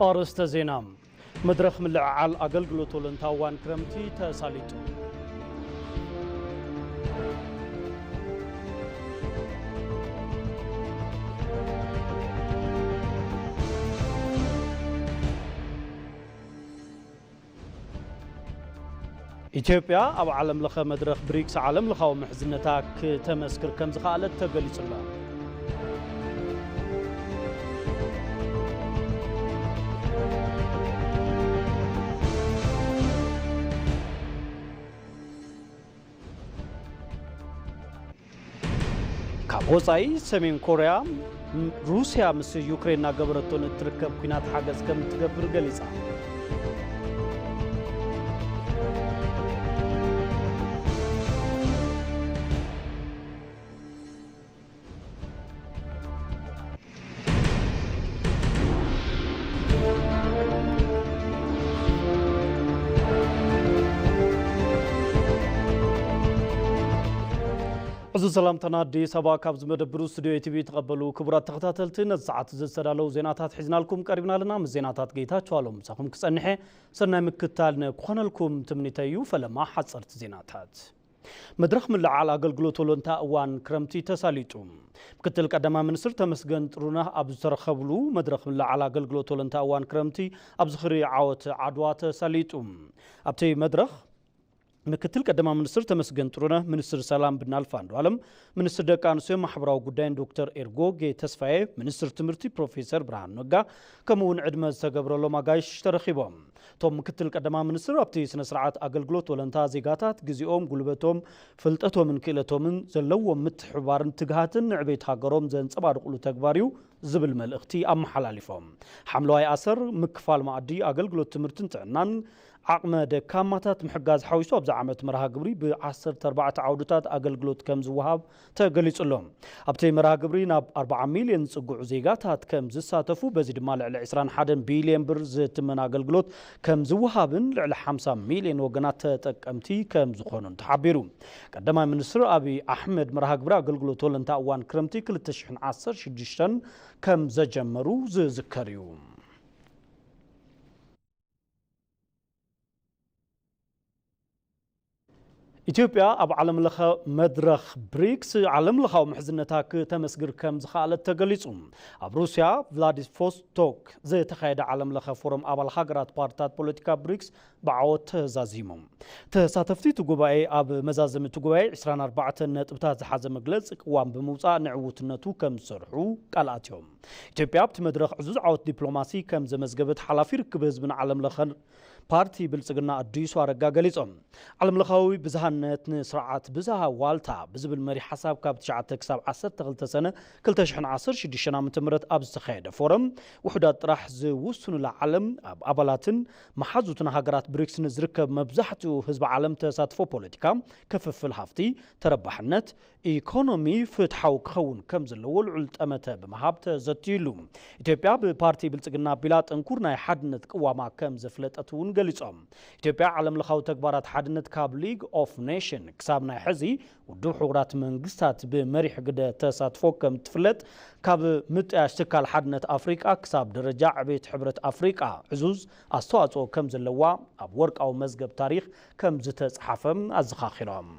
ኣርእስተ ዜና። መድረኽ ምልዕዓል ኣገልግሎት ወለንታ እዋን ክረምቲ ተሳሊጡ። ኢትዮጵያ ኣብ ዓለም ለኸ መድረኽ ብሪክስ ዓለም ለኻዊ ምሕዝነታ ክተመስክር ከም ዝኸኣለት ተገሊጹ ኣሎ። ካብ ወጻኢ፣ ሰሜን ኮርያ፣ ም-፣ ሩስያ ምስ ዩክሬን እናገበረቶ ንእትርከብ ኲናት ሓገዝ ከም እትገብር ገሊጻ። እዚ ሰላምታና ኣዲስ ኣበባ ካብ ዝመደብሩ ስቱድዮ ኢቲቪ ተቐበሉ። ክቡራት ተኸታተልቲ፣ ነዚ ሰዓት እዚ ዝተዳለዉ ዜናታት ሒዝናልኩም ቀሪብና ኣለና። ምስ ዜናታት ጌታቸው ኣለሙ ምሳኹም ክጸንሐ ሰናይ ምክታል ንክኾነልኩም ትምኒተይ እዩ። ፈለማ ሓጸርቲ ዜናታት። መድረኽ ምልዓል ኣገልግሎት ወለንታ እዋን ክረምቲ ተሳሊጡ። ምክትል ቀዳማይ ሚኒስትር ተመስገን ጥሩነህ ኣብ ዝተረኸብሉ፣ መድረኽ ምልዓል ኣገልግሎት ወለንታ እዋን ክረምቲ ኣብ ዝኽሪ ዓወት ዓድዋ ተሳሊጡ። ኣብቲ መድረኽ ምክትል ቀዳማይ ሚኒስትር ተመስገን ጥሩነህ፣ ሚኒስትር ሰላም ብናልፍ ኣንዱዓለም፣ ሚኒስትር ደቂ ኣንስትዮን ማሕበራዊ ጉዳይን ዶክተር ኤርጎጌ ተስፋዬ፣ ሚኒስትር ትምህርቲ ፕሮፌሰር ብርሃኑ ነጋ፣ ከምኡ እውን ዕድመ ዝተገብረሎም ኣጋይሽ ተረኺቦም። እቶም ምክትል ቀዳማይ ሚኒስትር ኣብቲ ስነ ስርዓት ኣገልግሎት ወለንታ ዜጋታት ግዜኦም፣ ጉልበቶም፣ ፍልጠቶምን ክእለቶምን ዘለዎም ምትሕብባርን ትግሃትን ንዕቤት ሃገሮም ዘንጸባርቑሉ ተግባር እዩ ዝብል መልእኽቲ ኣመሓላሊፎም። ሓምለዋይ ኣሰር፣ ምክፋል መኣዲ፣ ኣገልግሎት ትምህርትን ጥዕናን፣ ዓቕመ ደካማታት ምሕጋዝ ሓዊሱ ኣብዚ ዓመት መርሃ ግብሪ ብ ዓሰርተ ኣርባዕተ ዓውድታት ኣገልግሎት ከም ዝወሃብ ተገሊጹ ኣሎ። ኣብቲ መርሃ ግብሪ ናብ ኣርባዓ ሚልዮን ዝጽግዑ ዜጋታት ከም ዝሳተፉ፣ በዚ ድማ ልዕሊ ዕስራን ሓደን ቢልዮን ብር ዝትመን ኣገልግሎት ከም ዝወሃብን ልዕሊ ሓምሳ ሚልዮን ወገናት ተጠቀምቲ ከም ዝኾኑን ተሓቢሩ። ቀዳማይ ሚኒስትር ኣብይ ኣሕመድ መርሃ ግብሪ ኣገልግሎት ወለንታ እዋን ክረምቲ ክልተ ሽሕን ዓሰርተ ሽዱሽተን ከም ዘጀመሩ ዝዝከር እዩ። ኢትዮጵያ ኣብ ዓለም ለኸ መድረኽ ብሪክስ ዓለም ለኻዊ ምሕዝነታ ክተመስግር ከም ዝኸኣለት ተገሊጹ። ኣብ ሩስያ ቭላዲቮስቶክ ዝተኻየደ ዓለም ለኸ ፎረም ኣባል ሃገራት ፓርትታት ፖለቲካ ብሪክስ ብዓወት ተዛዚሙ። ተሳተፍቲ እቲ ጉባኤ ኣብ መዛዘሚ እቲ ጉባኤ ዕስራን ኣርባዕተን ነጥብታት ዝሓዘ መግለጺ ቅዋም ብምውጻእ ንዕውትነቱ ከም ዝሰርሑ ቃል ኣትዮም። ኢትዮጵያ ኣብቲ መድረኽ ዕዙዝ ዓወት ዲፕሎማሲ ከም ዘመዝገበት ሓላፊ ርክብ ህዝብን ዓለም ለኸን ፓርቲ ብልጽግና ኣዲሱ ኣረጋ ገሊጾም። ዓለም ለኻዊ ብዝሃነት ንስርዓት ብዝሃ ዋልታ ብዝብል መሪ ሓሳብ ካብ ትሽዓተ ክሳብ ዓሰርተ ክልተ ሰነ ክልተ ሽሕን ዓሰርተ ሽዱሽተን ዓመተ ምህረት ኣብ ዝተኻየደ ፎረም፣ ውሑዳት ጥራሕ ዝውስኑላ ዓለም፣ ኣብ ኣባላትን መሓዙትን ሃገራት ብሪክስ ንዝርከብ መብዛሕትኡ ህዝቢ ዓለም ተሳትፎ ፖለቲካ፣ ክፍፍል ሃፍቲ፣ ተረባሕነት፣ ኢኮኖሚ ፍትሓዊ ክኸውን ከም ዘለዎ ልዑል ጠመተ ብምሃብ ተዘትዩሉ። ኢትዮጵያ ብፓርቲ ብልጽግና ኣቢላ ጥንኩር ናይ ሓድነት ቅዋማ ከም ዘፍለጠት እውን ገሊጾም። ኢትዮጵያ ዓለም ለኻዊ ተግባራት ሓድነት ካብ ሊግ ኦፍ ኔሽን ክሳብ ናይ ሕዚ ውድብ ሕቡራት መንግስታት ብመሪሕ ግደ ተሳትፎ ከም ትፍለጥ፣ ካብ ምጥያሽ ትካል ሓድነት ኣፍሪቃ ክሳብ ደረጃ ዕቤት ሕብረት ኣፍሪቃ ዕዙዝ ኣስተዋጽኦ ከም ዘለዋ ኣብ ወርቃዊ መዝገብ ታሪኽ ከም ዝተጽሓፈ ኣዘኻኺሮም።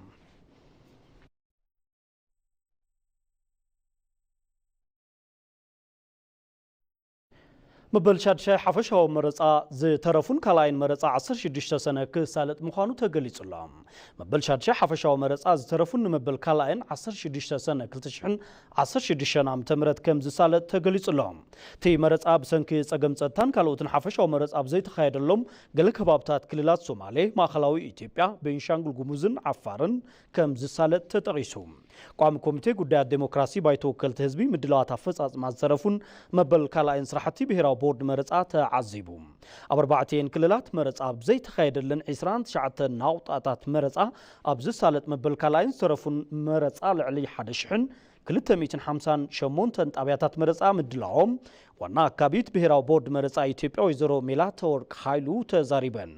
መበል ሻድሻይ ሓፈሻዊ መረጻ ዝተረፉን ካልኣይን መረጻ ዓሰርተ ሽዱሽተ ሰነ ክሳለጥ ምዃኑ ተገሊጹ ኣሎ። መበል ሻድሻይ ሓፈሻዊ መረጻ ዝተረፉን ንመበል ካልኣይን ዓሰርተ ሽዱሽተ ሰነ ክልተ ሽሕን ዓሰርተ ሽዱሽተ ዓመተ ምህረት ከም ዝሳለጥ ተገሊጹ ኣሎ። እቲ መረጻ ብሰንኪ ጸገም ጸጥታን ካልኦትን ሓፈሻዊ መረጻ ኣብ ዘይተኻየደሎም ገለ ከባብታት ክልላት ሶማሌ፣ ማእከላዊ ኢትዮጵያ፣ ቤንሻንጉል ጉሙዝን ዓፋርን ከም ዝሳለጥ ተጠቒሱ። ቋሚ ኮሚቴ ጉዳያት ዴሞክራሲ ባይቶ ወከልቲ ህዝቢ ምድላዋት ኣፈጻጽማ ዝተረፉን መበል ካልኣይን ስራሕቲ ብሄራዊ ቦርድ መረጻ ተዓዚቡ። ኣብ ኣርባዕቲኤን ክልላት መረጻ ኣብ ዘይተኻየደለን ዕስራን ትሽዓተን ናቑጣታት መረጻ ኣብ ዝሳለጥ መበል ካልኣይን ዝተረፉን መረጻ ልዕሊ ሓደ ሽሕን ክልተ ሚእትን ሓምሳን ሸሞንተን ጣብያታት መረጻ ምድላዎም ዋና ኣካቢት ብሄራዊ ቦርድ መረፃ ኢትዮጵያ ወይዘሮ ሜላተወርቅ ሃይሉ ተዛሪበን።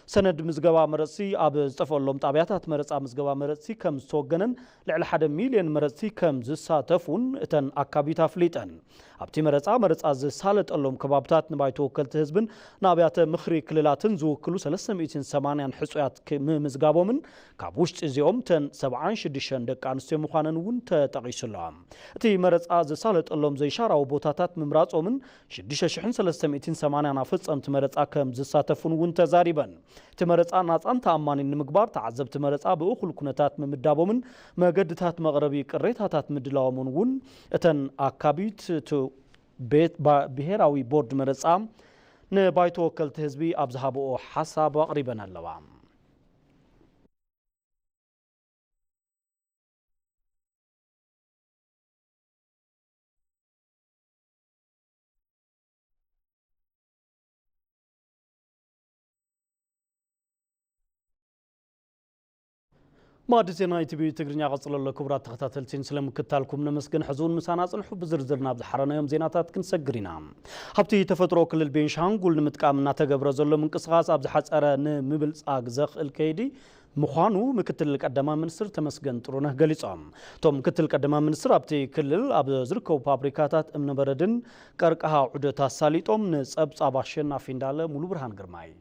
ሰነድ ምዝገባ መረፅቲ ኣብ ዝጠፍአሎም ጣብያታት መረፃ ምዝገባ መረፅቲ ከም ዝተወገነን ልዕሊ ሓደ ሚልዮን መረፅቲ ከም ዝሳተፉን እተን ኣካቢት ኣፍሊጠን። ኣብቲ መረፃ መረፃ ዝሳለጠሎም ከባብታት ንባይቶ ወከልቲ ህዝብን ንኣብያተ ምኽሪ ክልላትን ዝውክሉ ሰለስተ ሚእትን ሰማንያን ሕፁያት ክ- ምምዝጋቦምን ካብ ውሽጢ እዚኦም እተን ሰብዓን ሽዱሽተን ደቂ ኣንስትዮ ምዃነን እውን ተጠቒሱ ኣሎ። እቲ መረፃ ዝሳለጠሎም ዘይሻራዊ ቦታታት ምምራፆምን ሽዱሽተ ሽሕን ሰለስተ ሚእትን ሰማንያን ኣፈፀምቲ መረፃ ከም ዝሳተፉን እውን ተዛሪበን። እቲ መረፃ ናፃን ተኣማኒን ንምግባር ተዓዘብቲ መረፃ ብእኹል ኩነታት ምምዳቦምን መገድታት መቕረቢ ቅሬታታት ምድላዎምን እውን እተን ኣካቢት እቲ ቤት ባ- ብሄራዊ ቦርድ መረፃ ንባይቶ ወከልቲ ህዝቢ ኣብ ዝሃብኦ ሓሳብ ኣቕሪበን ኣለዋ። ማዕዲ ዜና ኢቲቪ ትግርኛ ቀጽሎ ኣሎ። ክቡራት ተኸታተልቲን ስለ ምክታልኩም ነመስግን። ሕዚ እውን ምሳና ጽንሑ። ብዝርዝር ናብ ዝሓረናዮም ዜናታት ክንሰግር ኢና። ሃብቲ ተፈጥሮ ክልል ቤንሻንጉል ንምጥቃም እናተገብረ ዘሎ ምንቅስቓስ ኣብ ዝሓጸረ ንምብልጻግ ዘኽእል ከይዲ ምዃኑ ምክትል ቀዳማይ ሚኒስትር ተመስገን ጥሩነህ ገሊጾም። እቶም ምክትል ቀዳማይ ሚኒስትር ኣብቲ ክልል ኣብ ዝርከቡ ፋብሪካታት እምነበረድን ቀርቀሃ ዑደት ኣሳሊጦም። ንጸብጻብ ኣሸናፊ እንዳለ፣ ሙሉ ብርሃን ግርማይ።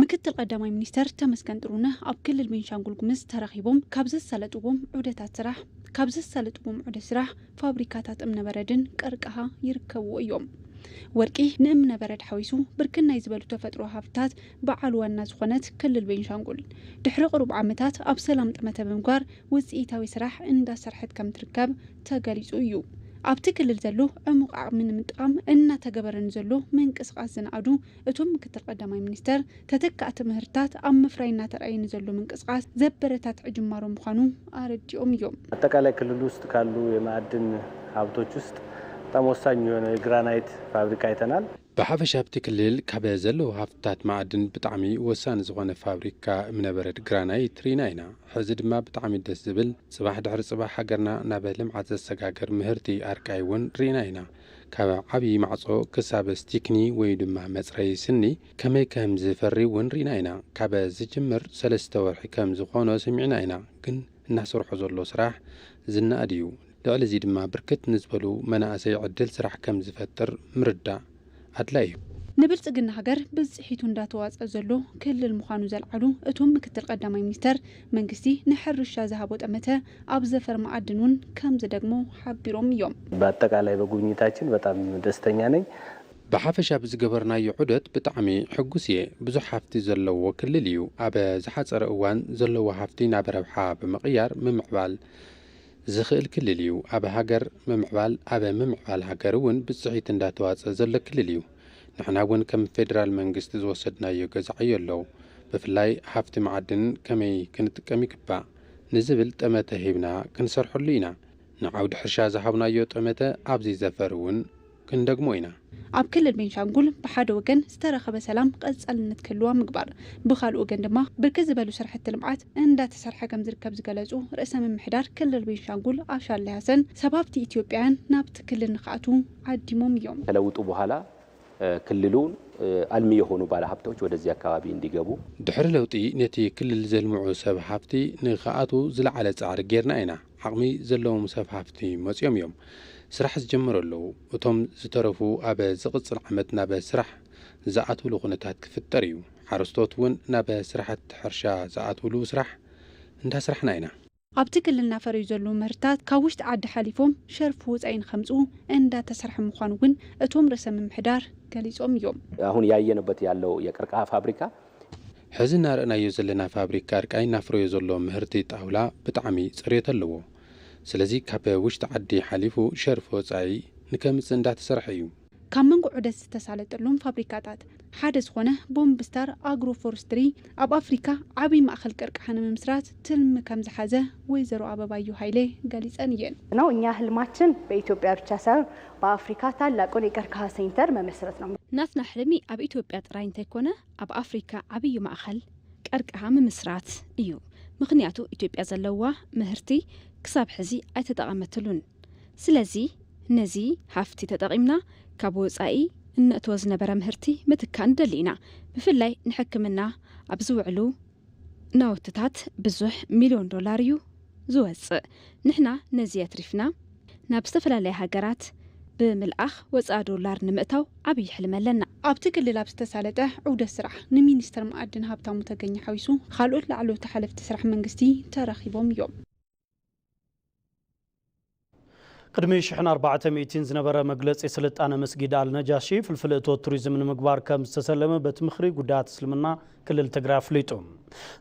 ምክትል ቀዳማይ ሚኒስተር ተመስገን ጥሩነህ ኣብ ክልል ቤንሻንጉል ጉምዝ ተራኺቦም ካብ ዘሳለጥዎም ዑደታት ስራሕ ካብ ዘሳለጥዎም ዑደት ስራሕ ፋብሪካታት እምነበረድን ቀርቀሃ ይርከብዎ እዮም። ወርቂ ንእምነበረድ ሓዊሱ ብርክን ናይ ዝበሉ ተፈጥሮ ሃብትታት በዓል ዋና ዝኾነት ክልል ቤንሻንጉል ድሕሪ ቁሩብ ዓመታት ኣብ ሰላም ጠመተ ብምግባር ውፅኢታዊ ስራሕ እንዳሰርሐት ከም ትርከብ ተገሊፁ እዩ። ኣብቲ ክልል ዘሎ ዕሙቕ ዓቕሚ ንምጥቓም እናተገበረ ንዘሎ ምንቅስቓስ ዝነኣዱ እቶም ምክትል ቀዳማይ ሚኒስተር፣ ተተካእቲ ምህርትታት ኣብ ምፍራይ እናተራእየ ንዘሎ ምንቅስቓስ ዘበረታትዕ ጅማሮ ምዃኑ ኣረዲኦም እዮም። አጠቃላይ ክልሉ ውስጥ ካሉ የማዕድን ሀብቶች ውስጥ በጣም ወሳኝ የሆነው የግራናይት ፋብሪካ አይተናል። ብሓፈሻ ኣብቲ ክልል ካብ ዘለዉ ሃፍትታት መዓድን ብጣዕሚ ወሳኒ ዝኾነ ፋብሪካ እምነበረድ ግራናይት ርኢና ኢና። ሕዚ ድማ ብጣዕሚ ደስ ዝብል፣ ጽባሕ ድሕሪ ጽባሕ ሃገርና ናብ ልምዓት ዘሰጋግር ምህርቲ ኣርቃይ እውን ርኢና ኢና። ካብ ዓብዪ ማዕጾ ክሳብ ስቲክኒ ወይ ድማ መጽረዪ ስኒ ከመይ ከም ዝፈሪ እውን ርኢና ኢና። ካብ ዝጅምር ሰለስተ ወርሒ ከም ዝኾኖ ሰሚዕና ኢና፣ ግን እናሰርሖ ዘሎ ስራሕ ዝነኣድ እዩ። ልዕሊ እዚ ድማ ብርክት ንዝበሉ መናእሰይ ዕድል ስራሕ ከም ዝፈጥር ምርዳእ ኣድላይ እዩ። ንብልጽግና ሃገር ብጽሒቱ እንዳተዋጸ ዘሎ ክልል ምዃኑ ዘልዓሉ እቶም ምክትል ቀዳማይ ሚኒስተር፣ መንግስቲ ንሕርሻ ዝሃቦ ጠመተ ኣብ ዘፈር መዓድን እውን ከም ዝደግሞ ሓቢሮም እዮም። በአጠቃላይ በጉብኝታችን በጣም ደስተኛ ነኝ። ብሓፈሻ ብዝገበርናዮ ዑደት ብጣዕሚ ሕጉስ እየ። ብዙሕ ሃፍቲ ዘለዎ ክልል እዩ። ኣብ ዝሓጸረ እዋን ዘለዎ ሃፍቲ ናብ ረብሓ ብምቕያር ምምዕባል ዝኽእል ክልል እዩ። ኣብ ሃገር ምምዕባል፣ ኣብ ምምዕባል ሃገር እውን ብፅሒት እንዳተዋፀ ዘሎ ክልል እዩ። ንሕና እውን ከም ፌዴራል መንግስቲ ዝወሰድናዮ ገዛዕዮ ኣሎ። ብፍላይ ሃፍቲ መዓድን ከመይ ክንጥቀም ይግባእ ንዝብል ጠመተ ሂብና ክንሰርሐሉ ኢና። ንዓውዲ ሕርሻ ዝሃብናዮ ጠመተ ኣብዚ ዘፈር እውን ክንደግሞ ኢና። ኣብ ክልል ቤንሻንጉል ብሓደ ወገን ዝተረኸበ ሰላም ቀጻልነት ክህልዋ ምግባር፣ ብኻልእ ወገን ድማ ብርክት ዝበሉ ስራሕቲ ልምዓት እንዳተሰርሐ ከም ዝርከብ ዝገለጹ ርእሰ ምምሕዳር ክልል ቤንሻንጉል ኣሻሊ ሃሰን፣ ሰባብቲ ኢትዮጵያውያን ናብቲ ክልል ንክኣትዉ ዓዲሞም እዮም። ከለውጡ በኋላ ክልሉን አልሚ የሆኑ ባለሀብቶች ወደዚህ አካባቢ እንዲገቡ። ድሕሪ ለውጢ ነቲ ክልል ዘልምዑ ሰብ ሃፍቲ ንክኣትዉ ዝለዓለ ጻዕሪ ጌርና ኢና። ዓቕሚ ዘለዎም ሰብ ሃፍቲ መጺኦም እዮም ስራሕ ዝጀመሩ ኣለዉ። እቶም ዝተረፉ ኣብ ዝቕጽል ዓመት ናብ ስራሕ ዝኣትውሉ ኩነታት ክፍጠር እዩ። ሓረስቶት እውን ናብ ስራሕቲ ሕርሻ ዝኣትውሉ ስራሕ እንዳስራሕና ኢና። ኣብቲ ክልልና ፈርዩ ዘለዉ ምህርትታት ካብ ውሽጢ ዓዲ ሓሊፎም ሸርፊ ወጻኢ ንኸምጽኡ እንዳተሰርሐ ምዃኑ እውን እቶም ርእሰ ምምሕዳር ገሊጾም እዮም። አሁን ያየንበት ያለው የቀርከሃ ፋብሪካ ሕዚ እናረእናዮ ዘለና ፋብሪካ ኣርቃይ እናፍረዮ ዘሎ ምህርቲ ጣውላ ብጣዕሚ ጽሬት ኣለዎ። ስለዚ ካብ ውሽጢ ዓዲ ሓሊፉ ሸርፊ ወጻኢ ንከምጽእ እንዳተሰርሐ እዩ። ካብ መንጎ ዑደት ዝተሳለጠሎም ፋብሪካታት ሓደ ዝኾነ ቦምብ ስታር ኣግሮ ፎረስትሪ ኣብ ኣፍሪካ ዓብይ ማእኸል ቀርቀሓ ንምምስራት ትልሚ ከም ዝሓዘ ወይዘሮ ኣበባየሁ ሃይሌ ገሊፀን እየን። ነው። እኛ ህልማችን በኢትዮጵያ ብቻ ሳይሆን በአፍሪካ ታላቁን የቀርከሃ ሴንተር መመስረት ነው። ናትና ሕልሚ ኣብ ኢትዮጵያ ጥራይ እንተይኮነ ኣብ ኣፍሪካ ዓብይ ማእኸል ቀርቀሃ ምምስራት እዩ። ምኽንያቱ ኢትዮጵያ ዘለዋ ምህርቲ ክሳብ ሕዚ ኣይተጠቐመትሉን። ስለዚ ነዚ ሃፍቲ ተጠቒምና ካብ ወጻኢ እነእትዎ ዝነበረ ምህርቲ ምትካእ ንደሊ ኢና። ብፍላይ ንሕክምና ኣብ ዝውዕሉ ናውትታት ብዙሕ ሚልዮን ዶላር እዩ ዝወጽእ። ንሕና ነዚ ኣትሪፍና ናብ ዝተፈላለያ ሃገራት ብምልኣኽ ወጻኢ ዶላር ንምእታው ዓብዪ ሕልሚ ኣለና። ኣብቲ ክልል ኣብ ዝተሳለጠ ዑደት ስራሕ ንሚኒስተር መኣድን ሃብታሙ ተገኘ ሓዊሱ ካልኦት ላዕለዎት ሓለፍቲ ስራሕ መንግስቲ ተረኺቦም እዮም። ቅድሚ ሽሕን ኣርባዕተ ሚእትን ዝነበረ መግለጺ ስልጣነ መስጊድ ኣልነጃሺ ፍልፍል እቶት ቱሪዝም ንምግባር ከም ዝተሰለመ ቤት ምኽሪ ጉዳያት እስልምና ክልል ትግራይ ኣፍሊጡ።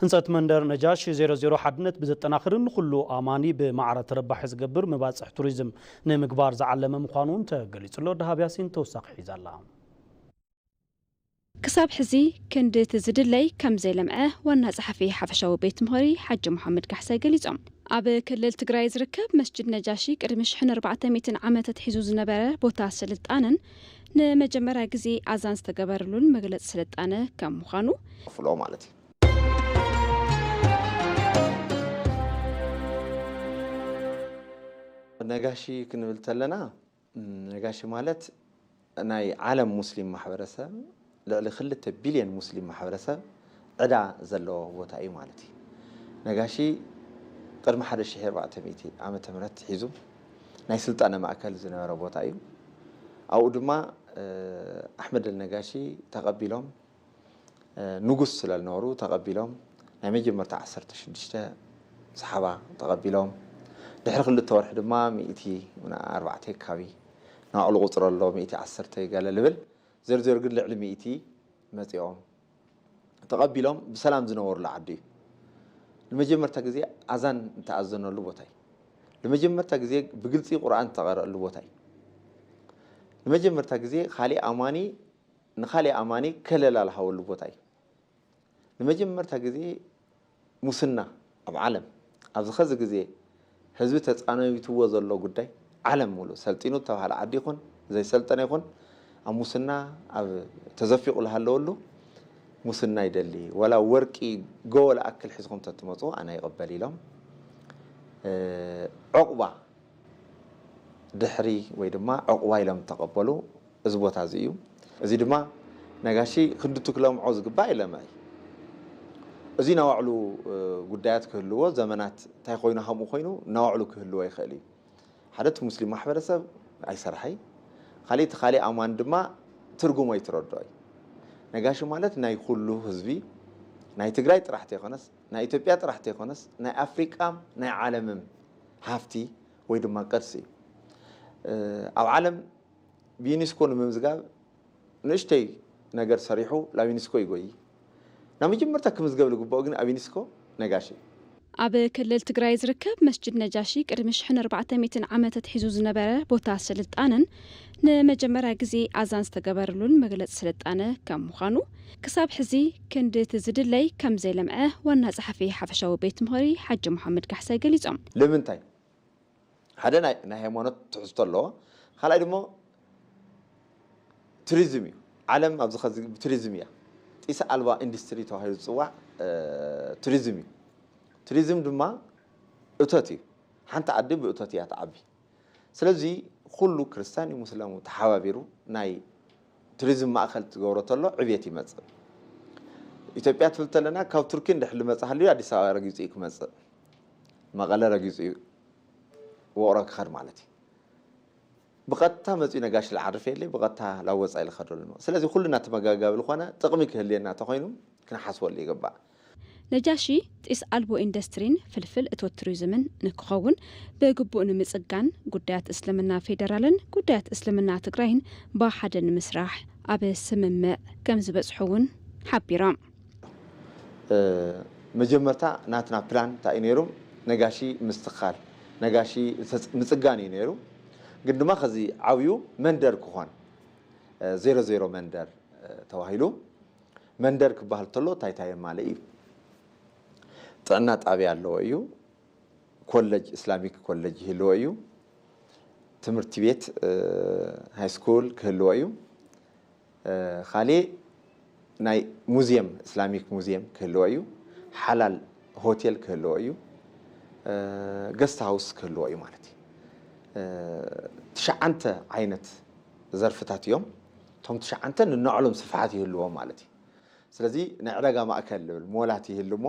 ህንፀት መንደር ነጃሺ ዜሮ ዜሮ ሓድነት ብዘጠናኽርን ንኹሉ ኣማኒ ብማዕረ ተረባሒ ዝገብር መባፅሕ ቱሪዝም ንምግባር ዝዓለመ ምዃኑ እውን ተገሊጹ ኣሎ። ደሃብ ያሲን ተወሳኺ ሒዛ ኣላ። ክሳብ ሕዚ ክንዲ እቲ ዝድለይ ከም ዘይለምዐ ዋና ጸሓፊ ሓፈሻዊ ቤት ምኽሪ ሓጂ መሓመድ ካሕሳይ ገሊጾም። ኣብ ክልል ትግራይ ዝርከብ መስጅድ ነጃሺ ቅድሚ ሽሕን ኣርባዕተ ሚእትን ዓመት ኣትሒዙ ዝነበረ ቦታ ስልጣነን ንመጀመርያ ግዜ ኣዛን ዝተገበረሉን መግለጺ ስልጣነ ከም ምዃኑ ፍሎ ማለት እዩ። ነጋሺ ክንብል ተለና ነጋሺ ማለት ናይ ዓለም ሙስሊም ማሕበረሰብ ልዕሊ ክልተ ቢልዮን ሙስሊም ማሕበረሰብ ዕዳ ዘለዎ ቦታ እዩ ማለት እዩ። ነጋሺ ቅድሚ ሓደ ሺሕ ኣርባዕተ ሚእቲ ዓመተ ምህረት ሒዙ ናይ ስልጣነ ማእከል ዝነበረ ቦታ እዩ። ኣብኡ ድማ ኣሕመድ ኣልነጋሺ ተቐቢሎም ንጉስ ስለዝነበሩ ተቐቢሎም ናይ መጀመርታ ዓሰርተ ሽዱሽተ ሰሓባ ተቐቢሎም ድሕሪ ክልተ ወርሒ ድማ ሚእቲ ኣርባዕተ ኣካባቢ ናባዕሉ ቁፅሪ ኣሎ ሚእቲ ዓሰርተ ገለ ልብል ዘርዘር ግን ልዕሊ ሚእቲ መፂኦም ተቐቢሎም ብሰላም ዝነበሩሉ ዓዲ እዩ። ንመጀመርታ ግዜ ኣዛን ዝተኣዘነሉ ቦታ እዩ። ንመጀመርታ ግዜ ብግልፂ ቁርኣን ዝተቐረአሉ ቦታ እዩ። ንመጀመርታ ግዜ ካሊእ ኣማኒ ንኻሊእ ኣማኒ ከለላ ዝሃበሉ ቦታ እዩ። ንመጀመርታ ግዜ ሙስና ኣብ ዓለም ኣብዚ ኸዚ ግዜ ህዝቢ ተፃነቢትዎ ዘሎ ጉዳይ ዓለም ሙሉ ሰልጢኑ ዝተባሃለ ዓዲ ይኹን ዘይሰልጠነ ይኹን ኣብ ሙስና ኣብ ተዘፊቑ ዝሃለወሉ ሙስና ይደሊ ወላ ወርቂ ጎቦ ዝኣክል ሒዝኹም ተትመፁ ኣነ ይቕበል ኢሎም ዑቕባ ድሕሪ ወይ ድማ ዕቑባ ኢሎም ተቐበሉ። እዚ ቦታ እዚ እዩ። እዚ ድማ ነጋሺ ክንድትክለምዖ ዝግባእ የለምዐ እዩ። እዚ ናባዕሉ ጉዳያት ክህልዎ ዘመናት እንታይ ኮይኑ ሃምኡ ኮይኑ ናባዕሉ ክህልዎ ይኽእል እዩ። ሓደ እቲ ሙስሊም ማሕበረሰብ ኣይሰርሐይ፣ ካልእ እቲ ካልእ ኣማን ድማ ትርጉሞ ኣይትረድኦይ። ነጋሺ ማለት ናይ ኩሉ ህዝቢ ናይ ትግራይ ጥራሕ ተይኮነስ ናይ ኢትዮጵያ ጥራሕ ተይኮነስ ናይ ኣፍሪቃም ናይ ዓለምም ሃፍቲ ወይ ድማ ቅርሲ እዩ። ኣብ ዓለም ብዩኒስኮ ንምምዝጋብ ንእሽተይ ነገር ሰሪሑ ናብ ዩኒስኮ ይጎይ። ናብ መጀመርታ ክምዝገብ ዝግብኦ ግን ኣብ ዩኒስኮ ነጋሽ እዩ። ኣብ ክልል ትግራይ ዝርከብ መስጅድ ነጃሺ ቅድሚ ሽሕን ኣርባዕተ ሚእትን ዓመት ኣትሒዙ ዝነበረ ቦታ ስልጣነን ንመጀመርያ ግዜ ኣዛን ዝተገበረሉን መግለፂ ስልጣነ ከም ምዃኑ ክሳብ ሕዚ ክንዲ እቲ ዝድለይ ከም ዘይለምዐ ዋና ጸሓፊ ሓፈሻዊ ቤት ምኽሪ ሓጂ መሓመድ ካሕሳይ ገሊጾም። ልምንታይ ሓደ ናይ ናይ ሃይማኖት ትሕዝቶ ኣለዎ። ካልኣይ ድማ ቱሪዝም እዩ። ዓለም ኣብዚ ኸዚ ብቱሪዝም እያ። ጢስ ኣልባ ኢንዱስትሪ ተባሂሉ ዝፅዋዕ ቱሪዝም እዩ። ቱሪዝም ድማ እቶት እዩ። ሓንቲ ዓዲ ብእቶት እያ ትዓቢ። ስለዚ ኩሉ ክርስቲያን እዩ ሙስለሙ ተሓባቢሩ ናይ ቱሪዝም ማእኸል ትገብሮ ተሎ ዕብየት ይመፅእ። ኢትዮጵያ ትብል ተለና ካብ ቱርኪ እንድሕር ልመፅእ ሃልዩ ኣዲስ ኣበባ ረጊፁ እዩ ክመፅእ። መቐለ ረጊፁ እዩ ውቕሮ ክኸድ ማለት እዩ። ብቐጥታ መፂኡ ነጋሽ ልዓርፍ የለ ብቐጥታ ላብ ወፃኢ ልኸደሉ ነው። ስለዚ ኩሉ እናተመጋጋቢ ልኾነ ጥቕሚ ክህልየና ተኾይኑ ክንሓስበሉ ይግባእ። ነጃሺ ጢስ ኣልቦ ኢንዱስትሪን ፍልፍል እቶት ቱሪዝምን ንክኸውን ብግቡእ ንምፅጋን ጉዳያት እስልምና ፌደራልን ጉዳያት እስልምና ትግራይን ብሓደ ንምስራሕ ኣብ ስምምዕ ከም ዝበፅሑ እውን ሓቢሮም። መጀመርታ ናትና ፕላን እንታይ እዩ ነይሩ? ነጋሺ ምስትኻል ነጋሺ ምፅጋን እዩ ነይሩ። ግን ድማ ከዚ ዓብዩ መንደር ክኾን ዜሮ ዜሮ መንደር ተባሂሉ መንደር ክበሃል ተሎ እንታይ እንታይ የማልእ እዩ? ጥዕና ጣብያ ኣለዎ እዩ። ኮለጅ እስላሚክ ኮለጅ ይህልዎ እዩ። ትምህርቲ ቤት ሃይስኩል ክህልዎ እዩ። ካሌ ናይ ሙዚየም እስላሚክ ሙዚየም ክህልዎ እዩ። ሓላል ሆቴል ክህልዎ እዩ። ገስት ሃውስ ክህልዎ እዩ ማለት እዩ። ትሽዓንተ ዓይነት ዘርፍታት እዮም። እቶም ትሽዓንተ ንንዕሎም ስፍሓት ይህልዎም ማለት እዩ። ስለዚ ናይ ዕዳጋ ማእከል ልብል ሞላት ይህሉ እሞ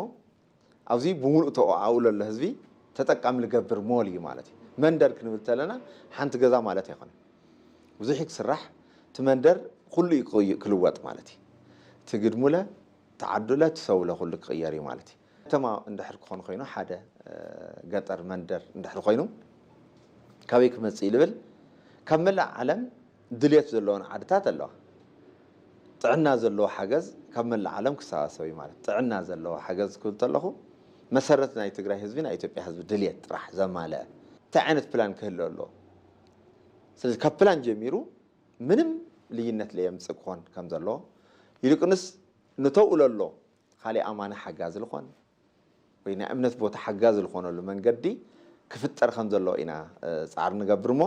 ኣብዚ ብምሉእ ተኣውሎ ኣሎ ህዝቢ ተጠቃሚ ልገብር ሞል እዩ ማለት እዩ። መንደር ክንብል ተለና ሓንቲ ገዛ ማለት ኣይኮነን። ብዙሕ ክስራሕ እቲ መንደር ኩሉ እዩ ክልወጥ ማለት እዩ። እቲ ግድሙለ ተዓዱለ ትሰውለ ኩሉ ክቕየር እዩ ማለት እዩ። ከተማ እንድሕር ክኾን ኮይኑ ሓደ ገጠር መንደር እንድሕር ኮይኑ ካበይ ክመጽእ ልብል ካብ መላእ ዓለም ድልየት ዘለዎን ዓድታት ኣለዋ። ጥዕና ዘለዎ ሓገዝ ካብ መላእ ዓለም ክሰባሰብ እዩ ማለት ጥዕና ዘለዎ ሓገዝ ክብል ተለኹ መሰረት ናይ ትግራይ ህዝቢ ናይ ኢትዮጵያ ህዝቢ ድልየት ጥራሕ ዘማለአ እንታይ ዓይነት ፕላን ክህለ ኣለዎ? ስለዚ ካብ ፕላን ጀሚሩ ምንም ልዩነት ለየምፅእ ክኾን ከም ዘለዎ ይልቁንስ ንተውእሎ ኣሎ ካሊእ ኣማኒ ሓጋዚ ዝኾን ወይ ናይ እምነት ቦታ ሓጋዚ ዝኾነሉ መንገዲ ክፍጠር ከም ዘለዎ ኢና ፃዕሪ ንገብር እሞ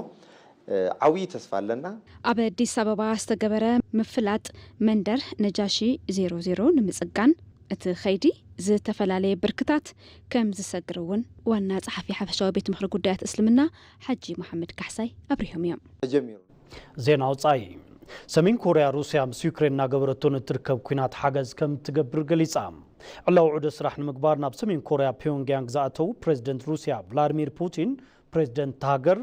ዓብዪ ተስፋ ኣለና። ኣብ ኣዲስ ኣበባ ዝተገበረ ምፍላጥ መንደር ነጃሺ ዜሮ ዜሮ ንምፅጋን እቲ ኸይዲ ዝተፈላለየ ብርክታት ከም ዝሰግር እውን ዋና ፀሓፊ ሓፈሻዊ ቤት ምኽሪ ጉዳያት እስልምና ሓጂ መሓመድ ካሕሳይ ኣብሪሆም እዮም። ተጀሚሩ ዜና ወፃኢ። ሰሜን ኮርያ ሩስያ ምስ ዩክሬን እናገበረቶ ንትርከብ ኲናት ሓገዝ ከም ትገብር ገሊፃ። ዕላዊ ዑደ ስራሕ ንምግባር ናብ ሰሜን ኮርያ ፒዮንግያንግ ዝኣተዉ ፕሬዚደንት ሩስያ ቭላድሚር ፑቲን ፕሬዚደንት ሃገር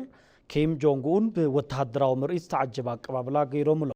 ኪም ጆንግ ኡን ብወተሃደራዊ ምርኢት ዝተዓጀበ ኣቀባብላ ገይሮምሎም።